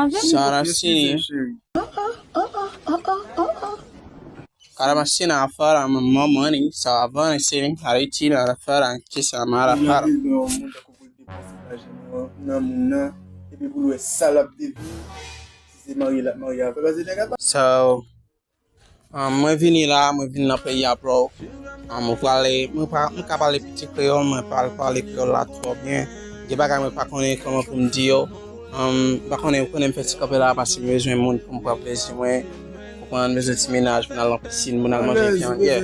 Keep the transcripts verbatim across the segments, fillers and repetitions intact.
Sarasini. Karamasina afara mamani sa avana sini haritina afara kisa mara afara. Nan moun nan, epi pou l wè sa l ap devni, si se marye l ap marye avè l, paske nèg ap. So, um, mwen vini la, mwen vini nan peyi a, bro. Um, mwen prale, mwen pa, mwen ka pale piti kreyòl, mwen pa pale kreyòl la twò byen. Gen bagay mwen pa konnen kòman pou m di yo. Um, pa konnen, konnen m fè ti kanpe la paske m bezwen moun pou m pran plezi mwen. Ou konprann, bezwen ti mennaj, pou n al nan pisin, pou n al manje vyann, yeah.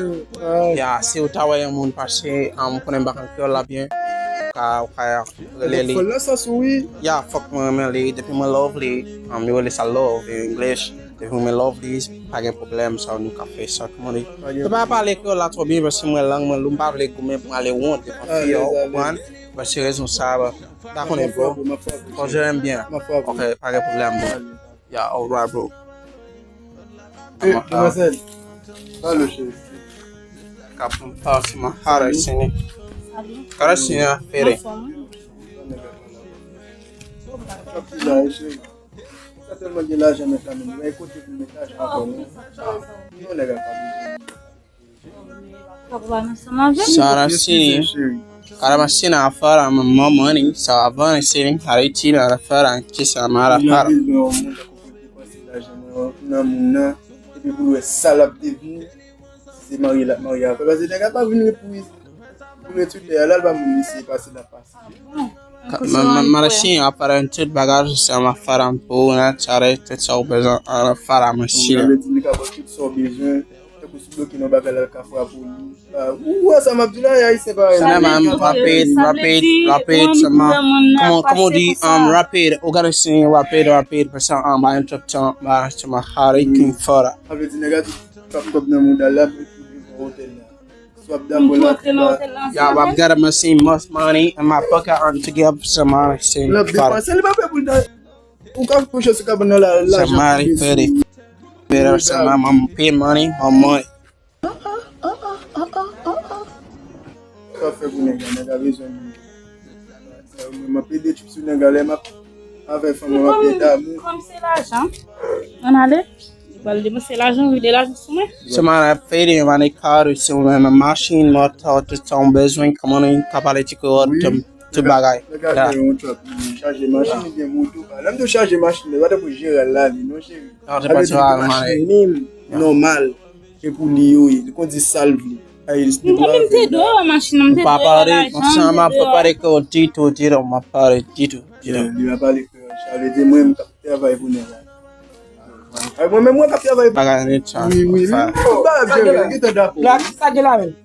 Yeah, si ou ta wè yon moun pase, um, ou konnen m pa konn kreyòl la byen, ou ka, ou ka rele li. Fò nan sans ou, wi. Yeah, fòk mwen renmen li, depi mwen love li, um, yo rele sa love in English. Depi mwen love li, pa gen pwoblèm, sa nou ka fè sa, kòman li. Yo pa pale kreyòl la twò byen, paske mwen lang mwen lou, m pa vle goumen pou m ale wont devan fi yo, ou konprann? Paske rezon sa, m pa konnen, bro. Fò jere m byen. Ok, pa gen pwoblèm, bro. Yeah, alright, bro. Hey, demwazèl. Alo, cheri. Kapon pasi ma hara sini. Kara sini a fere. Sa tèlman gen lajan nan kanmenm. Mwen kote pou met lajan ankò non. Yon nèg a pa bezwen. Sarasini. Karamasina afara mamani sa avana sini haritina afara kisa mara afara. Nan moun nan, epi pou l wè sa l ap devni, si se marye l ap marye avè l. Paske nèg la pa vin pou, pou retwite a, la l pa moun li se pase l ap pase. Marasin aparan tout bagay sa ma faran pou na tare tout sa ou bezwen an faran machine. Sa vle di li ka ba w tout sa w bezwen. Tankou si w bloke nan bagay la, l ka frape w li. Ou wè sa m ap di la, e ayisyen parèy. Sa nan man rapid, rapid, rapid, sa man. Kòman, kòman w di, um, rapid, ou gade si rapid, rapid, paske an ba yon tout tan, ba sa man hari kin fora. Sa vle di nèg la tout trap kòb nan mouda l la, pou l vin nan otèl la. Si w ap dakò la, ya, w ap gade mwen si most money in my pocket and to give some money si l ap depanse, li pa fè pou l ta. Ou ka kouche sou kabann nan la, lajan. Somebody pay the bill, somebody, I'm pay money, my money. Sa fè pou nèg la, nèg la bezwen moun. Mwen, m ap pede tchip sou nèg la, lè m ap avè fanm mwen, m ap pede damou. Kòm se lajan, ann ale. Ou pral depanse lajan, vide lajan sou mwen. Somebody pay the money, car, si w gen machin, moto, tout sa w bezwen, kòman nou ka pale ti kreyòl, tout bagay. Nèg la gen yon trap, li chaje machin, li gen moto. Lè m di w chaje machin, li pa tankou jeral la, li non, cheri. Sa vle di li gen machin li, nòmal. E pou li yo ye, li kondi sa l vle. Ay, li te dwe avè l. Ou pa pale, m pa pale kreyòl ditou, ditou, m pa pale ditou, ditou. Li pa pale kreyòl, sa vle di mwen, m ka travay pou nèg la. Ay, mwen menm, mwen k ap travay. Bagay nèt sa. Wi, wi, wi. Tout bagay ap jere, gen tan dakò. Black, sa gen la menm.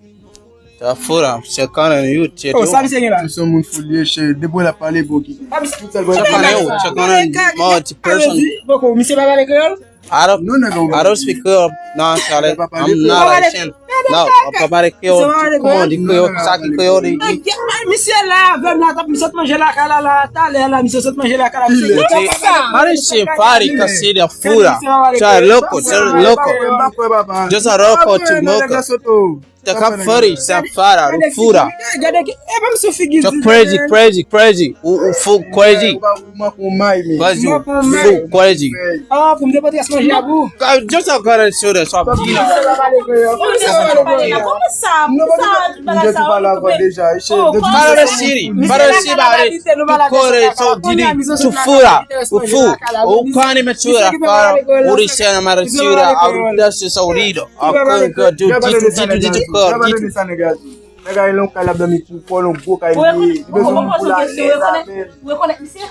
Sa fou la, se kanal YouTube. Oh, sa misye gen la. Se yon moun fou li ye, cheri. Depi w la pale, bon, ki. Tout sèl bon. Se kanal ou, se kanal multi person. Boko, misye pa pale kreyòl? I don't, I don't speak Creole. Non, Charlie, I'm not Haitian. No, pa pale kreyòl. Kòman di kreyòl? Sa ki kreyòl di? Misye la avè m la, misye sot manje lakay la, la, talè la, misye sot manje lakay la, misye. Mari se fari kasi de fura. Sa loko, sa loko. Just a loko to moka. Te kap fari, sa fara, fura. Gade ki, e pa m sou figi. So crazy, crazy, crazy. Ou, ou fou, crazy. Ou manke yon may, men. Crazy, ou fou, crazy. Ah, pou m te pote yès manje a pou ou. Just a gade sou de sa. Kòman sa? Kòman sa? Pale siri, pale siri, pale. Tu corres, so didi, tu fura, tu fou, ou kwani me sura, fara, uri sena mara sura, aru dasi saurido, akon ka du ditu ditu ditu ka ditu. Nèg la yon kay l ap dòmi pou fò, yon gwo kay li ye. Li bezwen moun pou l alèz avè l. Ou rekonèt misye?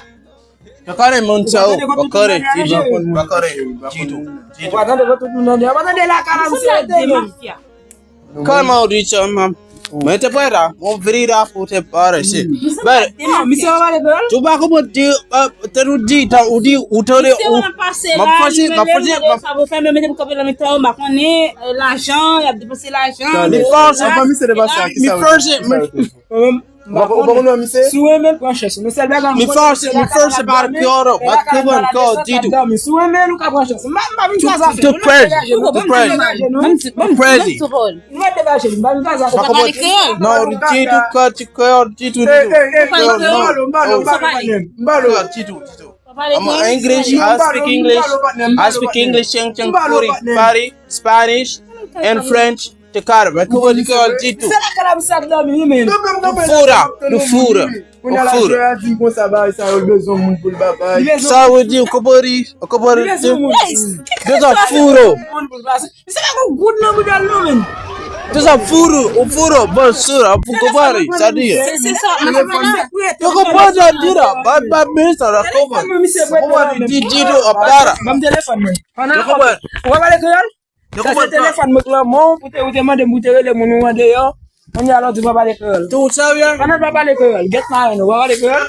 Bakare moun sa ou, bakare ditu, bakare ditu, ditu. Ou pa tande pou tout moun tande. Ou pa tande la kala misye de mafya. Kalma ou di sa, man. Mwen te prè la, mwen vini la pou te pare se. But, misye pa pale kreyòl? Tu pa konprann di, te nou di, ta, ou di, ou tande, ou, m ap fòse, m ap fòse, m ap fòse. Sa pou fè, men mete m kanpe nan mitan yo, m pa konnen, lajan, y ap depanse lajan. Mi fòse, mi fòse, mi Ou pa konn non misye? Si w renmen l, pran chans. Men sèl bagay m konnen, se la kay la dòmi, e la kay la dòmi, sa t ap dòmi. Si w renmen l, ou ka pran chans. M pa, m pa vin kaza. Too crazy, too crazy. Too crazy. Nou mete pa jeni, m pa vin kaza. Ou pa pale kreyòl? Non, ditou, kò, ti kreyòl, ditou, ditou. Ou pale kreyòl? M pa, m pa, m pa, m pa, m pa, ditou, ditou. I'm English, I speak English, I speak English, Cheng Cheng, Puri, Pari, Spanish, and French. Te kare, mwen konprann kreyòl ditou. Se lakay la misye ap dòmi, wi, men. Fura, do fura. Kounye a la, fura. Jodi a di m konsa, bagay sa yo bezwen moun pou l ba bay. Sa vle di, ou konprann, ou konprann. Li bezwen moun. Bezwen fura. Moun pou l ba. Misye pa gon goud nan bouda l non, men. Tout sa furu, ou furu, bon sura, pou konprann, sa di. Se, se sa. Yo konprann sa di la, ba, ba, men sa la konprann. Ou konprann, di, di, do, a para. Ban m telefòn mwen. Yo konprann. Ou pa pale kreyòl? Yo konprann. Sa se telefòn mwen k lan men w, pou te, ou te mande m pou te rele moun ou an deyò. Kounye a la w di w pa pale kreyòl. Tou serye? Pandan w pa pale kreyòl, gèt marenn ou, w pa pale kreyòl?